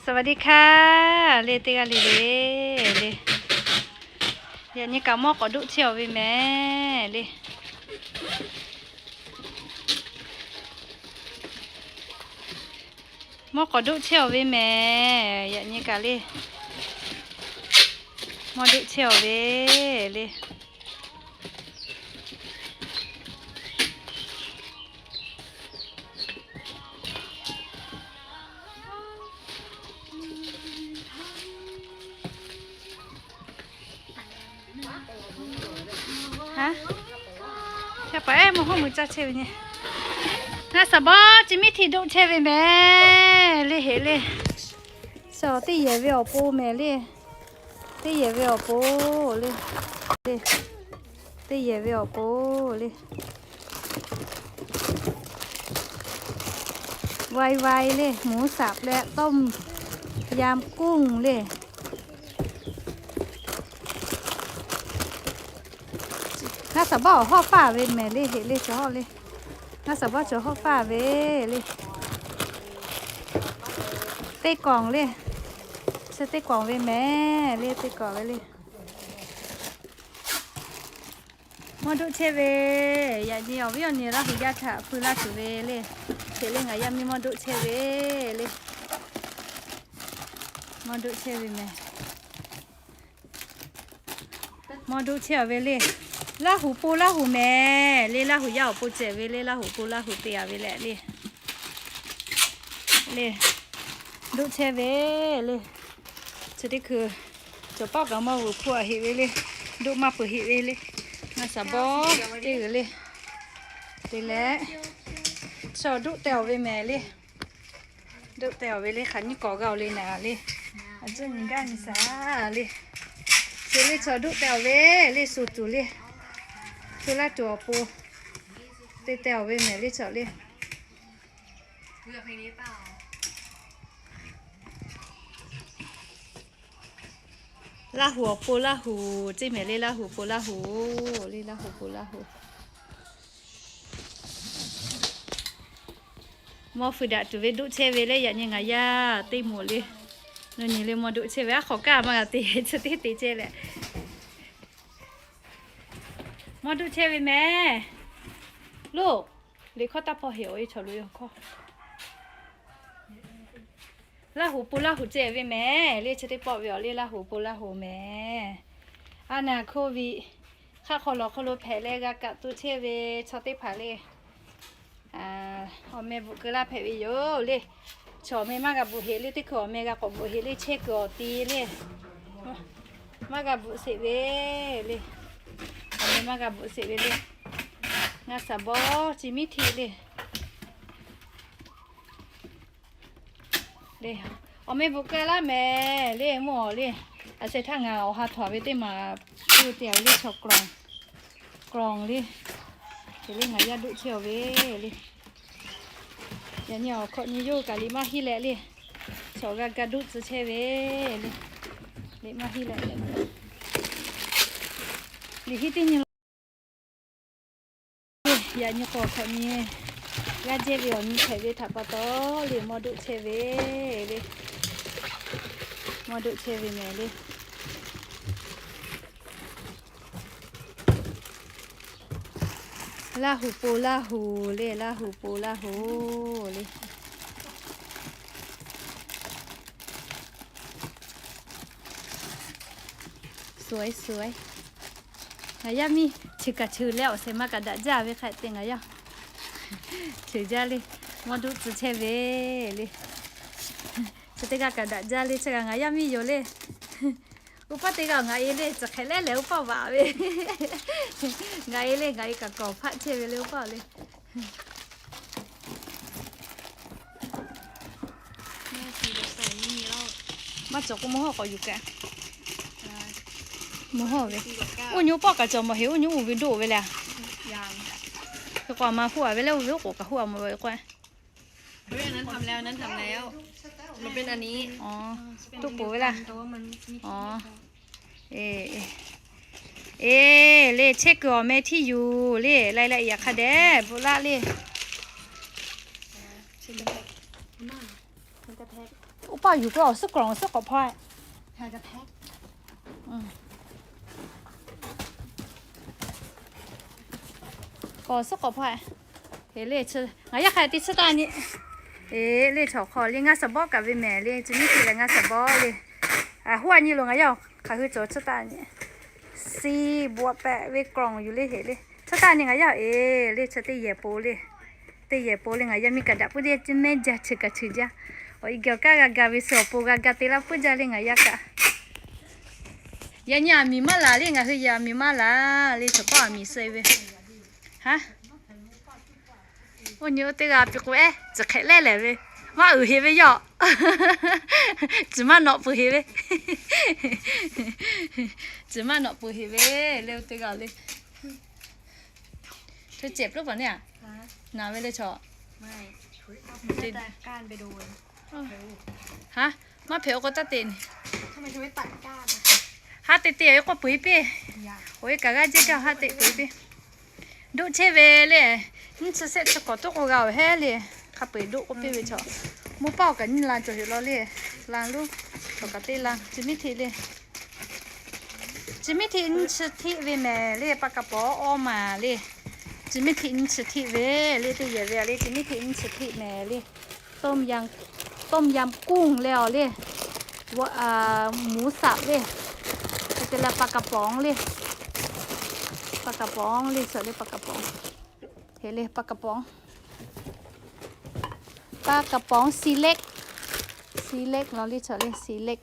สวัสดีค่ะ le teˇ g'aˇ le le le. Yaꞈ nyi kaꞈ mawˇ k'awꞈ doˆ chehˇ-aˬ ve mehˍ le. Mawˇ k'awꞈ doˆ chehˇ-aˬ ve mehˍ. Yaꞈ nyi kaꞈ le, mawˇ doˆ chehˇ-aˬ ve le. Haˉ, hk'e paˍ ehˉ mvuhˇ hawˉ mui caˇ chehˇ ve nyi. Ngaˇ saˍ bawˇ chi miˉ htiꞈ doˆ chehˇ ve mehˍ le heˍ le. Suh teˇ yehˬ ve awˬ pon mehˍ le. Teˇ yehˬ ve awˬ pon le. Teˇ yehˬ ve awˬ pon le. Vai vai le, หมูสับ leh ต้มยำกุ้ง le. Ngaˇ saˍ bawˇ awˬ hawˉ faˇ ve mehˍ le heˍ le, cawˬ hawˉ le. Ngaˇ saˍ bawˇ cawˬ hawˉ faˇ ve le. Teˇ kawnˍ le. Chi teˇ kawnˍ ve mehˍ le, teˇ kawnˍ ve le. Mawˇ doˆ chehˇ ve, yaꞈ nyi awˬ viˉ awˬ nyi Laˇ hu yaˇ htaꞈ feu laˇ tuˬ ve le. Hk'e le ngaˬ yaˇ miˇ mawˇ doˆ chehˇ ve le. Mawˇ doˆ chehˇ ve mehˍ. Mawˇ doˆ chehˇ-aˬ ve le. Laˇ hu po Laˇ hu mehˍ le, Laˇ hu yaˇ awˬ pon cehˬ ve le, Laˇ hu po Laˇ hu te-a ve leh le. Le, doˆ chehˇ ve le. Chi teˇ hkui cawˬ paˆ kaꞈ mawˇ vuˬ hpu-a heˆ ve le. Doˆ maˇ peuˬ heˆ ve le. Ngaˇ saˍ bawˇ teˇ g'uiˬ le. Te leh, chaw doˆ teh-aˬ ve mehˍ le. Doˆ teh-aˬ ve le, hk'aˬ nyiˇ kawˍ g'a-oˬ le naˍ le. A cuˇ nyi gaˇ nyi shaˍ le. Chi le chaw doˆ teh-aˬ ve le, suh tuˬ le. Feu laˇ tuˬ awˬ pon te teh-aˬ ve mehˍ le chaw le. Laˇ hu awˬ pon Laˇ hu ceˇ mehˍ le, Laˇ hu po Laˇ hu le, Laˇ hu po Laˇ hu. Mawˇ feu daꞈ tuˬ ve doˆ chehˇ ve le, yaꞈ nyi ngaˬ yaˇ teˇ moˍ le. Nawˬ nyi le mawˇ doˆ chehˇ ve, aˉ hk'awꞈ kaˇ maˇ g'a te, chi teˇ te cehˇ leh. Mawˇ doˆ chehˇ ve mehˍ. Loˬ, liꞈ hkawˇ taˇ hpawˇ heˍ-aˬ ve chaw loꞈ-e awˬ hkawˇ. Laˇ hu po Laˇ hu cehˇ ve mehˍ le, chi teˇ pawˆ ve awˬ le Laˇ hu po Laˇ hu mehˍ. A naˍ hkoˇ ve hk'aˆ hk'aw lawˬ hk'aw lo hpehꞈ leh g'a kaꞈ to chehˇ ve chaw teˇ hpaˍ le. Awˬ meh bvuhꞈ keu laˇ hpehꞈ ve yoˬ le. Chaw awˬ meh maˇ g'a bvuhꞈ heˍ le, teˇ hkui awˬ meh g'a k'awꞈ bvuhꞈ heˍ le, chehˇ kuiˬ awˬ te le. Maˇ g'a bvuhꞈ sheˍ ve le. Awˬ meh maˇ g'a bvuhꞈ sheˍ ve le. Ngaˇ saˍ bawˇ chi miˉ htiꞈ le. Le, awˬ meh bvuhꞈ keu laˇ mehˍ le, mvuhˇ awˬ le. A sheh htaˇ ngaˬ awˬ ha htawnˍ ve teˇ maˬ te te-a ve le, chaw kawˬ le. Hk'e le ngaˬ yaˇ doˆ chehˇ-aˬ ve le. Yaꞈ nyi awˬ hkawꞈ nyi yawˇ hui kaꞈ liꞈ maˇ hiˉ leh le. Chaw g'a ga doˆ tcuh chehˇ ve le. Liꞈ maˇ hiˉ leh le. Liꞈ hiˉ teˇ nyi la. Yaꞈ nyi k'awꞈ hkawꞈ nyi g'aˇ jehˇ ve awˬ nyi hpehꞈ ve htaꞈ pa taw le, mawˇ doˆ chehˇ ve le. Mawˇ doˆ chehˇ ve mehˍ le. Laˇ hu po Laˇ hu le, Laˇ hu po Laˇ hu le. Suhˍ suhˍ. Ngaˬ yaˇ miˇ chi kaꞈ cheu leh awˬ shehˍ maˇ kaꞈ daꞈ jaˇ ve hk'a te ngaˬ yaˇ. Cheu jaˇ le, mawˇ doˆ tcuh chehˇ ve le. Chi teˇ g'aˇ kaꞈ daꞈ jaˇ le, chi kaꞈ ngaˬ yaˇ miˇ yoˬ le. Uˉ paˇ teˇ g'aˇ ngaˬ e le, chi hk'e leh lehˬ uˉ paˇ vaꞈ ve. Ngaˬ e le, ngaˬ e kaꞈ kawˍ hpaˆ chehˇ ve le uˉ paˇ le. Maˇ cawˬ k'o mvuhˇ hawˉ k'awꞈ yuˬ kaꞈ. Mvuhˇ hawˉ ve. Oˇ nyi uˉ paˇ kaꞈ cawˬ mawˬ heˍ, oˇ nyi oˇ ve doˆ ve le. Hk'e k'o a ma hpuˇ-a ve le, oˇ ve oˉ k'oˍ kaꞈ hpuˇ-a mawˬ ve k'o. อันนั้นทำแล้ว อันนั้นทำแล้ว มันเป็นอันนี้ Toˆ poˬ ve laˇ. Eˬ, le chehˇ kuiˬ awˬ meh htiˇ yuˬ le, lai leh yaꞈ hk'a dehꞈ bvuhꞈ laˆ le. Oˇ paˆ yuˬ k'o awˬ suhˉ k'awꞈ, awˬ suhˉ k'awꞈ hpaw-e. K'awꞈ suhˉ k'awꞈ hpaw-e. Eˬ le, ngaˬ yaˇ hk'a te tsuhˇ taˆ nyi. Eˬ le, chaw hk'aw le ngaˇ shaˍ bawˆ kaꞈ ve mehˍ le, chi miˉ htiˆ leh ngaˇ shaˍ bawˆ le. Hoˆ a nyi lo ngaˬ yaˇ hk'aˬ hui cawˬ tsuhˇ taˆ nyi. Siˍ bvuhꞈ pehꞈ ve กล่อง yuˬ le heˍ le. Tsuhˇ taˆ nyi ngaˬ yaˇ eˬ le, chaw teˇ yehˬ po le. Teˇ yehˬ po le ngaˬ yaˇ miˇ kaꞈ daꞈ puiˉ le, mehˉ jaˇ chi kaꞈ chi jaˇ. Awˬ, i gaˬ awˬ kaˇ g'a ga ve suh awˬ pon g'a ga te laˇ puiˉ jaˇ le ngaˬ yaˇ kaꞈ. Yaꞈ nyi aˬ miˍ maˇ laˬ le, ngaˬ hui yaꞈ aˬ miˍ maˇ laˬ le, chaw paˆ aˬ miˍ suh ve. Haˉ, oˇ nyi oˇ teˇ g'aˇ piˇ k'o ehˉ, tcuhˬ hk'ehꞈ lehˉ lehˬ ve, maˇ uiˍ heˍ ve yawˇ. Tcuhˬ maˇ nawꞈ peuˬ heˍ ve. Tcuhˬ maˇ nawꞈ peuˬ heˍ ve le, oˇ teˇ g'aˇ le. Htawˇ cehˬ peuˬ paˍ neˇ a, naˍ ve le chaw. Haˉ, maˇ hpehꞈ-o k'o taˇ te neˬ. Haˉ te te ve k'oˆ peuˬ-e piˇ. Oˬ, e kaꞈ g'aˇ jehˇ jaˇ haˉ te peuˬ-e piˇ. Doˆ chehˇ ve le. Nyiˇ chi sehˆ chi k'awꞈ toˆ k'o g'a-oˬ heˉ le. Hk'a peu-eˬ doˆ k'oˆ piˇ ve chaw. Moˇ paˆ-oˬ kaꞈ nyiˇ la cawˬ yoˬ law le. La loˉ, chaw kaꞈ te la, chi miˉ htiˆ le. Chi miˉ htiˆ nyiˇ chi htiˆ ve mehˍ le, pa kaˍ pawˍ awˇ maˬ le. Chi miˉ htiˆ nyiˇ chi htiˆ ve le, teˇ yehˬ ve a le, chi miˉ htiˆ nyiˇ chi htiˆ mehˍ le. ต้มยำ ต้มยำกุ้ง le awˬ le. หมูสับ le. Hk'e te leh pa kaˍ pawˍ le. Pa kaˍ pawˍ le, chaw le pa kaˍ pawˍ. Heˍ le ปลากระป๋อง ปลากระป๋อง ซีเล็ก ซีเล็ก law le chaw le, ซีเล็ก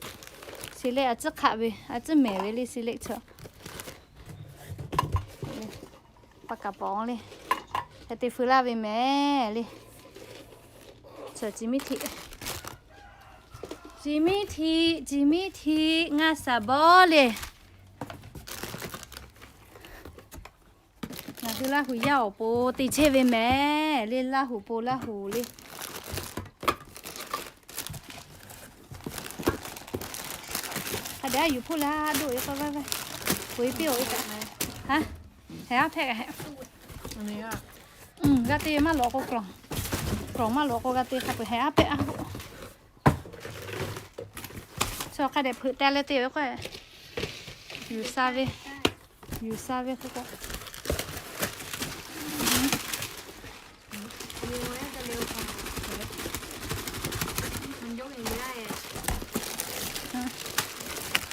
ซีเล็ก a tcuhˉ hk'aˆ ve, a tcuhˉ mehˍ ve le, ซีเล็ก chaw. Pa kaˍ pawˍ le. Hk'e te feu laˇ ve mehˍ le. Chi miˉ htiˆ, chi miˉ htiˆ, chi miˉ htiˆ ngaˇ shaˍ bawˆ le. Ngaˬ hui Laˇ huˍ yaˇ awˬ pon te chehˇ ve mehˍ le, Laˇ huˍ pon Laˇ huˍ le. Hk'a dehꞈ a yuˬ hpoˆ la doˆ ve k'o, peuˬ e piˇ-oˬ e kaꞈ. Haˉ, heh aˉ hpehꞈ g'a heh. G'a te maˇ lawꞈ k'o, kawˬ maˇ lawꞈ k'o g'a te hk'a peuˬ heh aˉ hpehꞈ a hoˆ. Chaw hk'a dehꞈ hpeuꞈ teh leh te ve k'o, yuˬ sha ve, yuˬ sha ve k'o k'o.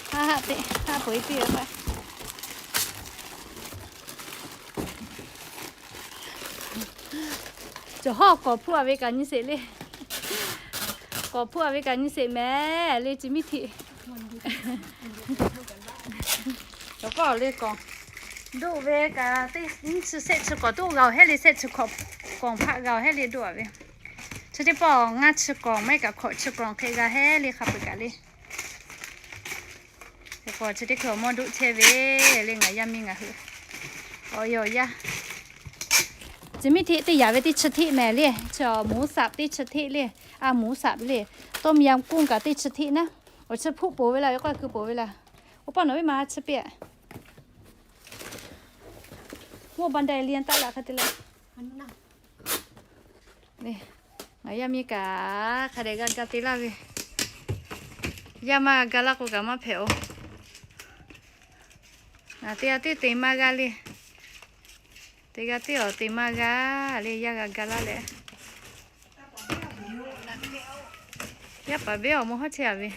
Haˉ haˉ te, haˉ peuˬ e piˇ ve k'o. Cawˬ hawˉ k'awˍ hpuˇ a ve kaꞈ nyi sheˍ le. K'awˍ hpuˇ a ve kaꞈ nyi sheˍ mehˍ le, chi miˉ htiˆ. Cawˬ k'awˇ le kawˍ. Doˆ ve kaꞈ teˇ nyiˇ chi sehˆ chi k'awꞈ toˆ g'a-oˬ heˉ le, sehˆ chi k'awꞈ hpaˆ g'a-oˬ heˉ le doˆ a ve. Chi teˇ pawˆ ngaˇ chi k'awꞈ maˇ heˆ kaꞈ hkawꞈ chi k'awꞈ hk'e g'a heˉ le hk'a peuˬ kaꞈ le. K'awꞈ chi teˇ hkui awˬ mawˇ doˆ chehˇ ve le ngaˬ yaˇ miˇ ngaˬ hui. Awˬ e awˬ yaˇ. Chi miˉ htiˆ teˇ yaꞈ ve teˇ chi htiˆ mehˍ le, chi หมูสับ teˇ chi htiˆ le, a หมูสับ le, ต้มยำกุ้ง kaꞈ teˇ chi htiˆ naˉ. Awˬ chi hpuˆ poˍ ve laˇ ve k'oˆ keu poˍ ve laˇ. Oˇ paˆ nawˬ viˉ ma chi piˇ-a. Mvuhˇ บันไดเลื่อน taˆ laꞈ hk'a te le. Ngaˬ yaˇ miˇ kaꞈ hk'a dehꞈ g'a ga te laˇ ve. Yaˇ maˇ ga laˇ k'o kaꞈ maˇ hpehꞈ-oˬ. Ngaˬ teˇ g'aˇ tiˉ te maˇ g'a le. Teˇ g'aˇ tiˉ awˬ te maˇ g'a le, yaˇ g'a ga laˇ leh. Yaˇ paˍ beˉ awˬ mawˇ hawˉ chehˇ a ve.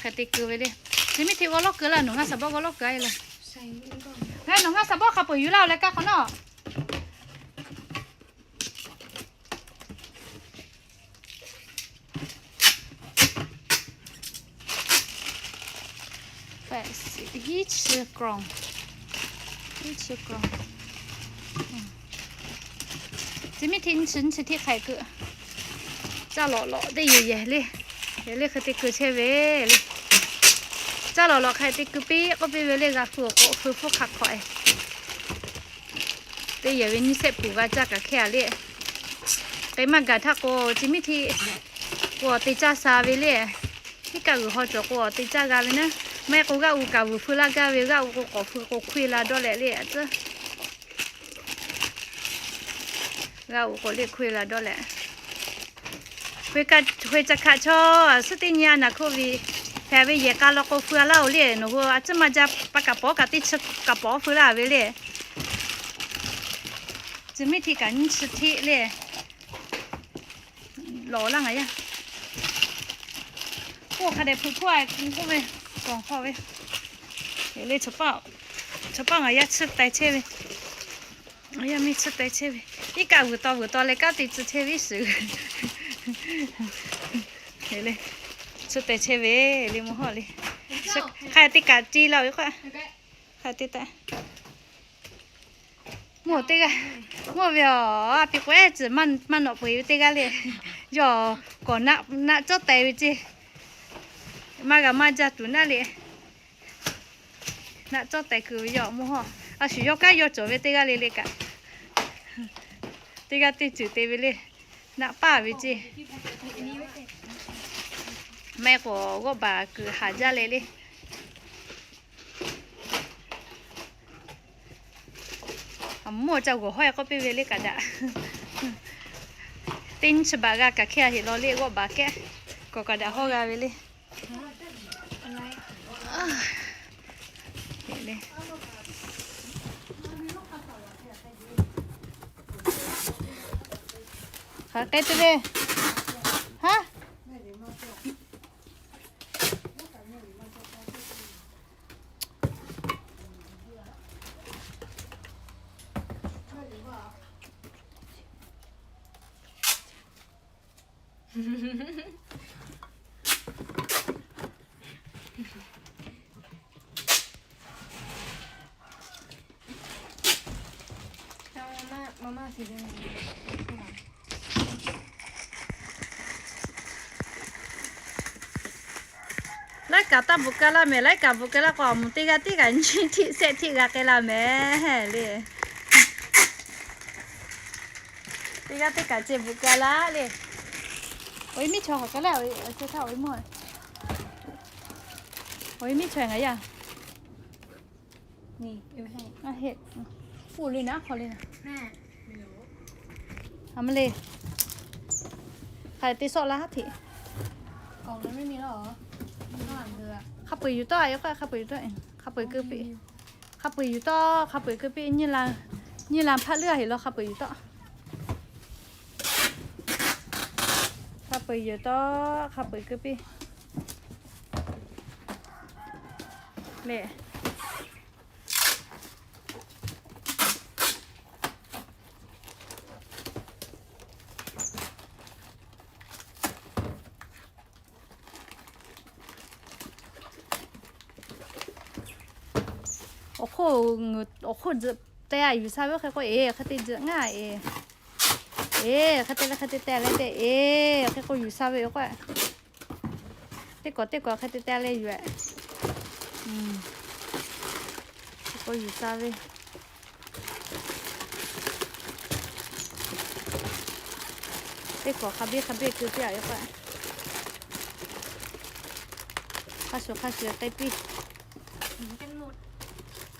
Hk'e te keu ve le. Chi miˉ htiˆ g'awˇ lawˇ keu laˇ, nawˬ ngaˇ shaˍ bawˆ g'awˇ lawˇ keu a e le. Nawˬ ngaˇ shaˍ bawˆ hk'a peuˬ yuˬ laˇ-oˬ leh kaˇ hk'awꞈ nawˉ. Hiˉ chi kawˍ, hiˉ chi kawˍ. Chi miˉ htiˆ nyiˇ chi nyiˇ chi htiˆ hk'a keu. Caˇ lawꞈ lawꞈ teˇ yehˬ yehˬ le. Yehˬ le hk'e te keu chehˇ ve le. Caˇ lawꞈ lawꞈ hk'a te keu piˇ k'oˆ piˇ ve le, g'a hpu awˬ k'o hpu hpfuhˇ hk'a hk'awꞈ e. Teˇ yehˬ ve nyiˇ sehˆ puˍ g'a caˇ kaꞈ hkehˇ a le. K'ai maˇ gaˬ htaˇ k'o, chi miˉ htiˆ k'o awˬ te caˇ sha ve le. Hiˉ kaˆ g'uiˬ haw cawˬ k'o awˬ te caˇ g'a ve naˉ. Maˇ heˆ k'o g'aˇ u kaꞈ vuiˬ hpui laˇ gaˇ ve, g'aˇ u k'o k'awꞈ hpui k'o hkuˇ e la dawˇ leh le a tcuhˉ. G'aˇ u k'o le hkuˇ e la dawˇ leh. Hk'e ca hkaꞈ chaw suhˉ teˇ nyi a naˬ hkoˆ ve, hpehꞈ ve yehˬ k'a law k'o hpui a laˇ oˬ le. Nawˬ hui a tcuhˉ maˇ jaˇ, pa kaꞈ pawˍ kaꞈ teˇ chi kaꞈ pawˍ hpui laˇ ve le. Tcuh miˇ hteˇ kaꞈ nyiˇ chi hteˇ le. Lawˬ laˇ ngaˬ yaˇ. Oˇ hk'a dehꞈ hpui hpui a k'oˆ ve, kawˬ hk'aw ve. Le chaw paˆ ngaˬ yaˇ tsuhˇ taiˍ chehˇ ve. Ngaˬ yaˇ miˇ tsuhˇ taiˍ chehˇ ve. Iˉ kaˆ vuiˬ taw vuiˬ taw leh kanˉ te tcuh chehˇ ve iˉ shiˍ. Le tsuhˇ taiˍ chehˇ ve le mvuhˇ hawˇ le. Hk'a teˇ kaꞈ ce la ve k'o, hk'a te taˍ. Mvuhˇ teˇ g'aˇ, mvuhˇ ve awˬ a pi k'o ehˉ tcuhˍ maˇ nawꞈ peu eˬ ve teˇ g'aˇ le. Yawˇ kawˬ naˆ cawˇ taiˍ ve ceˇ. Maˇ g'a maˇ jaˇ tuˬ naˆ le. Naˆ cawˇ taiˍ kuiˬ ve yawˇ mvuhˇ hawˇ. A shu yawˇ kanˉ yawˇ cawˬ ve teˇ g'aˇ le le kaꞈ, teˇ g'aˇ teˇ ceuˬ te ve le. Naˆ paˇ ve ceˇ. Mehˆ k'o g'awˆ baˬ kuiˬ haˍ jaˇ le le. Mvuhˇ ca g'awˬ hawˉ e k'oˆ piˇ ve le kaꞈ daꞈ. Teˇ nyiˇ chi baꞈ g'a kaꞈ hk'e a heꞈ law le g'awˆ baˬ kehˉ. Kawˬ kaꞈ daꞈ hawˉ g'a ve le. Hk'aˬ hk'e te ve, haˉ. Laiˉ kaꞈ taˇ bvuhꞈ keu laˇ mehˍ, laiˉ kaꞈ bvuhꞈ keu laˇ k'o, a moˍ teˇ g'aˇ teˇ kaꞈ nyiˇ hteˆ shehˆ hteˆ g'a k'ai la mehˍ le. Teˇ g'aˇ teˇ kaꞈ ce bvuhꞈ keu laˇ le. Awˬ e miˇ chaw hk'aˬ keu le, awˬ e mawˇ, awˬ e miˇ chaw ngaˬ yaˇ. Fuˇ le naˉ hk'aw le naˉ. A ma le. Hk'a te sawˆ laˇ haˉ hteꞈ. Hk'a peu eˬ yuˬ tawˆ, hk'a peu eˬ yuˬ tawˆ, hk'a peu eˬ keu piˇ. Hk'a peu eˬ yuˬ tawˆ, hk'a peu eˬ keu piˇ. Nyiˇ la hpaˆ leuˉ a heꞈ law hk'a peu eˬ yuˬ tawˆ. Hk'a peu eˬ yuˬ tawˆ, hk'a peu eˬ keu piˇ. Mehˍ. Awˬ hk'oˆ, awˬ hk'oˆ tzuhꞈ te a yuˬ sha ve oˇ hk'e k'o, eˬ hk'e te tzuhꞈ ngaˇ eˬ. Eˬ hk'e te leh hk'e te te leh te eˬ hk'e k'o yuˬ sha ve yoˬ k'o. Teˇ kawꞈ teˇ kawꞈ hk'e te te leh yuˬ-eˬ. K'o yuˬ sha ve. Teˇ kawꞈ hk'a biˇ hk'a biˇ keu piˇ a yoˬ k'o. Hk'a shuˍ hk'a shuˍ k'ai piˇ.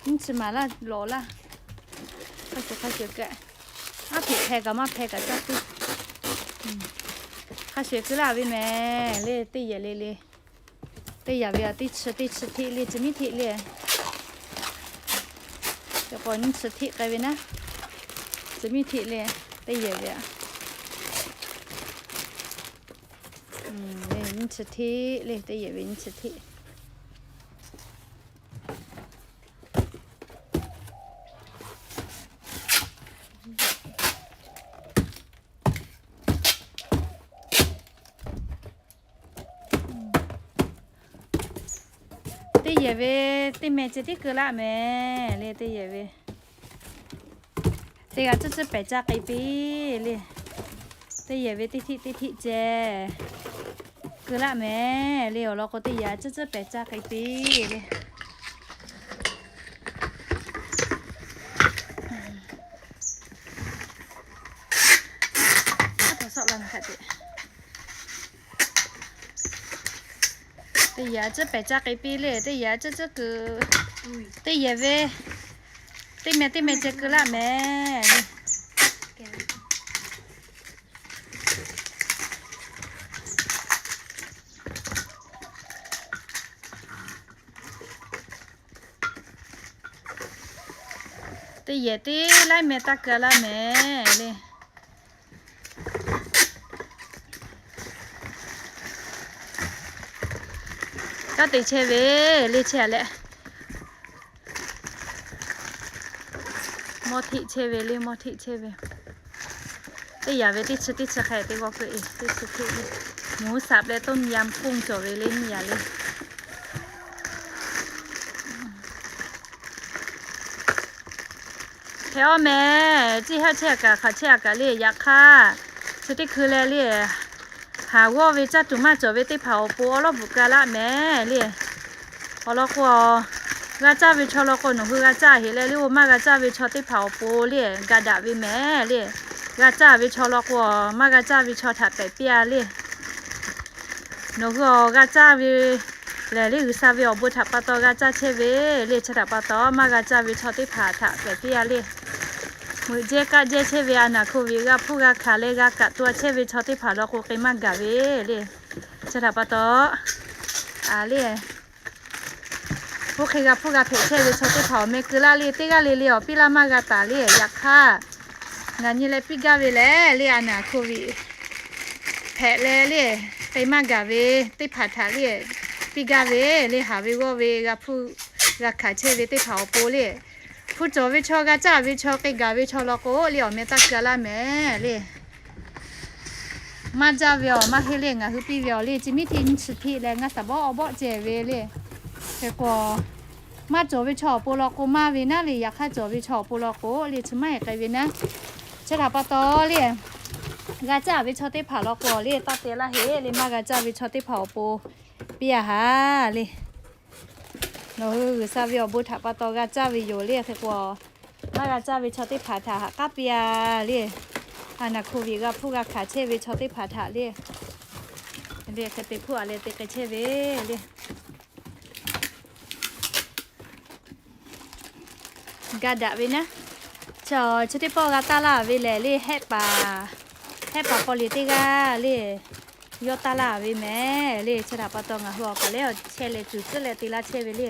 Nyiˇ chi maˍ laˇ lawˬ laˇ. Hk'a shuˍ hk'a shuˍ keu. Aˉ hteꞈ hpeh kaꞈ maˇ hpeh kaꞈ caˇ piˇ. Hk'a shuˍ keu laˇ ve mehˍ le teˇ yehˬ le le. Teˇ yaꞈ ve a teˇ chi teˇ chi hteˆ le tcuh miˉ hteˆ le. Teˇ k'o nyiˇ chi hteˆ k'ai ve naˉ. Tcuh miˉ hteˆ le teˇ yehˬ ve a. Nyiˇ chi hteˆ le teˇ yehˬ ve nyiˇ chi hteˆ. Teˇ yehˬ ve teˇ meh ceh tiˉ keu laˇ mehˍ le teˇ yehˬ ve. Teˇ g'aˇ tcuhˉ tcuhˉ pehˍ caˇ k'ai piˇ le. Teˇ yehˬ ve teˇ hteˆ teˇ hteˆ ceh keu laˇ mehˍ le awˬ lawn k'o teˇ yehˬ tcuhˉ tcuhˉ pehˍ caˇ k'ai piˇ le. Teˇ Yaꞈ ciˉ pehˬ caˇ k'ai piˇ le, teˇ yaꞈ ciˉ ciˉ kuiˬ, teˇ yehˬ ve, teˇ meh teˇ meh ceh keu laˇ mehˍ le. Teˇ yehˬ teˇ laiˉ meh taˇ keu laˇ mehˍ le. Kanˉ te chehˇ ve le chehˇ leh, mawˇ hteˆ chehˇ ve le, mawˇ hteˆ chehˇ ve. Teˇ yaꞈ ve teˇ chi teˇ chi hk'e teˇ g'awˇ keu e teˇ chi hteˆ le. Mvuhˇ saꞈ leh ต้มยำกุ้ง cawˬ ve le nyiˇ yaꞈ le. Hk'e awˇ mehˍ, ciˇ haˉ chehˇ a kaꞈ hk'aˬ chehˇ a kaꞈ le, yaꞈ hk'aˇ chi teˇ hkui leh le, haˍ g'awˇ ve caˇ tuˬ maˇ cawˬ ve teˇ hpaˍ awˬ pon awˉ lawˉ bvuhꞈ ka laˇ mehˍ le. Awˬ lawn k'o, g'a caˇ ve chaw law k'o nawˬ hui g'a caˇ heꞈ leh le, oˇ maˇ g'a caˇ ve chaw teˇ hpaˍ awˬ pon le ga daꞈ ve mehˍ le. G'a caˇ ve chaw law k'o, maˇ g'a caˇ ve chaw htaꞈ pehꞈ piˇ a le. Nawˬ hui awˬ g'a caˇ ve lehˬ le, G'uiˬsha ve awˬ bon htaꞈ pa taw g'a caˇ chehˇ ve le. Chi htaꞈ pa taw, maˇ g'a caˇ ve chaw teˇ hpaˍ htaꞈ pehꞈ piˇ a le. Meuꞈ jehˇ kaˆ jehˇ chehˇ ve a naˍ hko viꞈ g'a hpuˇ g'a hkanˍ leh g'a kaꞈ taw chehˇ ve chaw teˇ hpaˍ law k'o k'ai maˇ gaˬ ve le. Chi htaꞈ pa taw, a le, oˇ hk'e g'a hpuˇ g'a hpehꞈ chehˇ ve chaw teˇ hpaˍ awˬ meh keu laˇ le, teˇ g'aˇ le le awˬ piˇ laˇ maˇ g'a taˍ le. Yaꞈ hk'aˇ, ngaˬ nyi leh piˇ gaˇ ve lehˬ le, a naˍ hko viꞈ hpehꞈ leh le, k'ai maˇ gaˬ ve teˇ hpaˍ htaꞈ le piˇ gaˇ ve le. Haˍ ve g'awˇ ve g'a hpuˇ g'a hkanˍ chehˇ ve teˇ hpaˍ awˬ pon le, hpu cawˬ ve chaw, g'a caˇ ve chaw, k'ai gaˬ ve chaw law k'o le, awˬ meh taˇ keu laˇ mehˍ le. Maˇ jaˇ ve awˬ maˇ heˆ le, ngaˬ hui piˇ ve awˬ le, chi miˉ hteˆ nyiˇ chi hteˆ leh ngaˇ taˍ bawˆ bawˆ ceh ve le. Hk'e k'o, maˇ cawˬ ve chaw awˬ pon law k'o maˇ ve naˉ le, yaꞈ hk'aˇ cawˬ ve chaw awˬ pon law k'o le, chi maˇ heˆ k'ai ve naˉ. Chi htaꞈ pa taw le, g'a caˇ ve chaw teˇ hpaˍ law k'o le, taˇ te laˇ heˆ le, maˇ g'a caˇ ve chaw teˇ hpaˍ awˬ pon piˇ a haˍ le. Nawˬ hui G'uiˬsha ve awˬ bon htaꞈ pa taw g'a caˇ ve yoˬ le. Hk'e k'o, maˇ g'a caˇ ve chaw teˇ hpaˍ htaꞈ haꞈ k'aˉ piˇ a le. A naˍ hko viꞈ g'a hpuˇ g'a hkanˍ chehˇ ve chaw teˇ hpaˍ htaꞈ le, le hk'e te hpuˇ a leh te k'ai chehˇ ve le. Ga daꞈ ve naˉ, chi teˇ pawˆ g'a taˇ laˇ ve lehˬ le, hehˆ paˍ, hehˆ paˍ paw le teˇ g'aˇ le, yawˇ taˇ laˇ ve mehˍ le. Chi htaꞈ pa taw ngaˬ hui awˬ kaˬ lehˬ chehˇ leh cuˬ tcuhˉ leh te laˇ chehˇ ve le.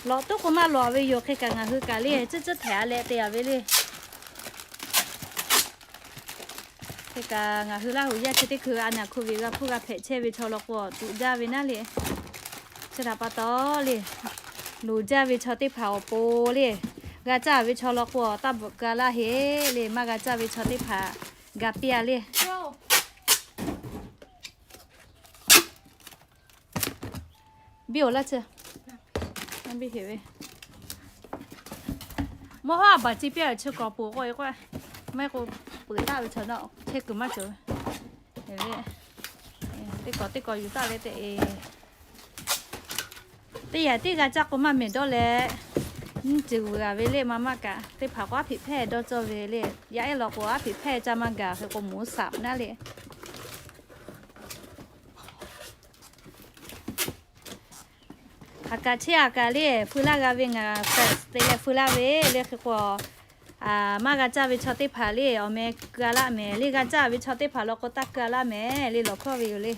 Lawꞈ tuˉ k'o maˇ lawꞈ ve yoˬ. Hk'e kaꞈ ngaˬ hui kaꞈ le, tcuhˉ tcuhˉ htehꞈ a leh te a ve le. Hk'e kaꞈ ngaˬ hui Laˇ huˍ yaˇ chi teˇ hkui a naˍ hko viꞈ g'a hpuˇ g'a hpehꞈ chehˇ ve chaw law k'o tuꞈ jaˇ ve naˉ le. Chi htaꞈ pa taw le, loˍ jaˇ ve chaw teˇ hpaˍ awˬ pon le, g'a caˇ ve chaw law k'o taˇ bvuhꞈ ka laˇ heˆ le. Maˇ g'a caˇ ve chaw teˇ hpaˍ ga piˇ a le. Biˇ oˬ laˇ chi, biˇ heꞈ ve, mawˇ haˉ a baˬ ci piˇ a chi kawꞈ poˬ k'o e k'o, maˇ heˆ k'o peuˬ taˆ ve chaw na chehˇ kuiˬ maˇ cawˬ ve. Teˇ kawꞈ teˇ kawꞈ yuˬ taˆ leh tehꞈ e, teˇ yaꞈ teˇ g'a caˇ k'o maˇ mehˍ dawˇ leh, nyiˇ ceuˬ vuiˬ a ve le. Maˇ maˇ kaꞈ teˇ hpaˍ k'o aˉ hpiꞈ hpehˇ dawˇ cawˇ ve le. Yaˇ ehˉ law k'o aˉ hpiꞈ hpehˇ caˇ maˇ gaˬ. Hk'e k'o mvuhˇ saꞈ naˉ le. Haꞈ kaꞈ chehˇ a kaꞈ le, feu laˇ g'a ve ngaˬ te leh feu laˇ ve le. Hk'e k'o, maˇ g'a caˇ ve chaw teˇ hpaˍ le awˬ meh keu a laˇ mehˍ le. G'a caˇ ve chaw teˇ hpaˍ law k'o taˇ keu a laˇ mehˍ le. Lawˬ hkawˇ ve yoˬ le.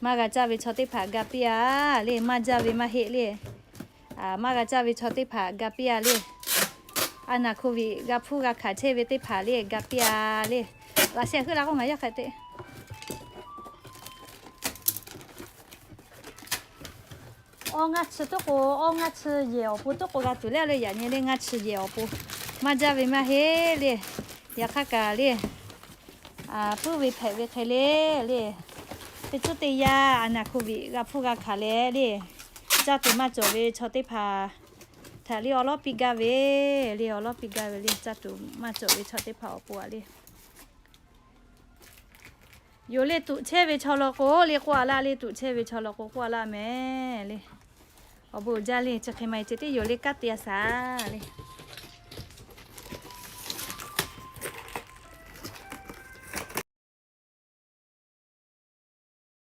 Maˇ g'a caˇ ve chaw teˇ hpaˍ ga piˇ a le. Maˇ jaˇ ve maˇ heˆ le. Maˇ g'a caˇ ve chaw teˇ hpaˍ ga piˇ a le. A naˍ hko viꞈ g'a hpuˇ g'a hkanˍ chehˇ ve teˇ hpaˍ le ga piˇ a le. Laꞈ sheh heuˆ la k'o ngaˬ yaˇ hk'e te Awˇ ngaˇ chi tuˉ k'o, awˇ ngaˇ chi yehˬ awˬ pon tuˉ k'o g'a tuˬ le le. Yaꞈ nyi le ngaˇ chi yehˬ awˬ pon maˇ jaˇ ve maˇ heˆ le. Yaꞈ hk'aˇ kaꞈ le, puiˉ ve hpehꞈ ve hk'e le le, teˇ tcuhˉ teˇ yanˇ a naˍ hko viꞈ g'a hpuˇ g'a hkanˍ leh le, caˇ tuˬ maˇ cawˬ ve chaw teˇ hpaˍ htaꞈ le awˉ lawˉ piˇ gaˇ ve le. Awˉ lawˉ piˇ gaˇ ve le, caˇ tuˬ maˇ cawˬ ve chaw teˇ hpaˍ awˬ pon a le. Yoˬ le, tuꞈ chehˇ ve chaw law k'o le k'oˆ a laˇ le. Tuꞈ chehˇ ve chaw law k'o k'oˆ a laˇ mehˍ le. Awˬ bon uiˍ jaˇ le. Chi hk'e maˇ heˆ ceh tiˉ yoˬ le, kanˉ te a shaˍ le.